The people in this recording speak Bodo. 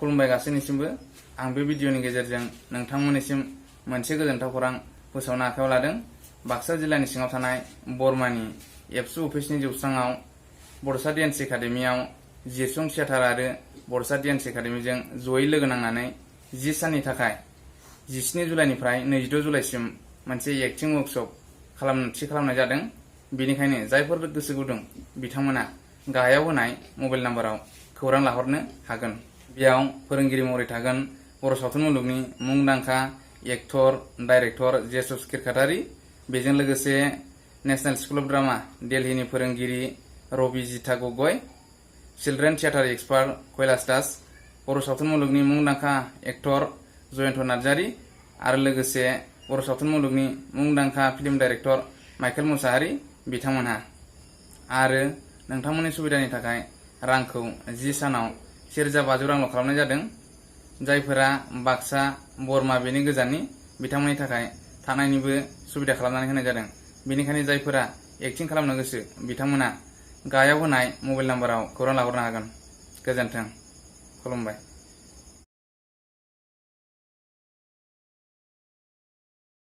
खुलुमबाय गासैनिसिमबो। आं बे भिडिअनि गेजेरजों नोंथांमोननिसिम मोनसे गोजोनथाव खौरां फोसावनो आखायाव लादों। बाक्सा जिल्लानि सिङाव थानाय बरमानि एबसु अफिसनि जौस्राङाव बड'सा डेन्स एकाडेमियाव जिरसुं थियेटार आरो बड'सा डेन्स एकाडेमिजों जयै लोगो नांनानै 10 साननि थाखाय 17 जुलाइनिफ्राय 22 जुलाइसिम मोनसे एक्टिं वर्कशप खालामनाय जादों। बेनिखायनो जायफोर गोसो गुदुं बिथांमोना गाहायाव होनाय मबाइल नाम्बाराव खौरां लाहरनो हागोन। बेयाव फोरोंगिरि महरै थागोन बर' सावथुन मुलुगनि मुंदांखा एक्टर डाइरेक्टर जेसस किरकाटारि, बेजों लोगोसे नेशनेल स्कुल अफ ड्रामा दिल्लीनि फोरोंगिरि Rabijita Gogoi, children theatre expert Kailash Das, Bodo' सावथुन मुलुगनि मुंदांखा एक्टर जयन्त नार्जारि आरो लोगोसे बर' सावथुन मुलुगनि मुंदांखा फिल्म डाइरेक्टर माइकेल मुसाहारि बिथांमोनहा। आरो नोंथांमोननि सुबिदानि थाखाय रांखौ 10 सानाव 1,500 रांल' खालामनाय जादों। जायफोरा बाक्सा बरमा बेनि गोजाननि बिथांमोननि थाखाय थानायनिबो सुबिदा खालामनानै होनाय जादों। बेनिखायनो जायफोरा एक्टिं खालामनो गोसो बिथांमोना गाहायाव होनाय मबाइल नाम्बाराव खौरां लाहरनो हागोन। गोजोन्थों, खुलुमबाय।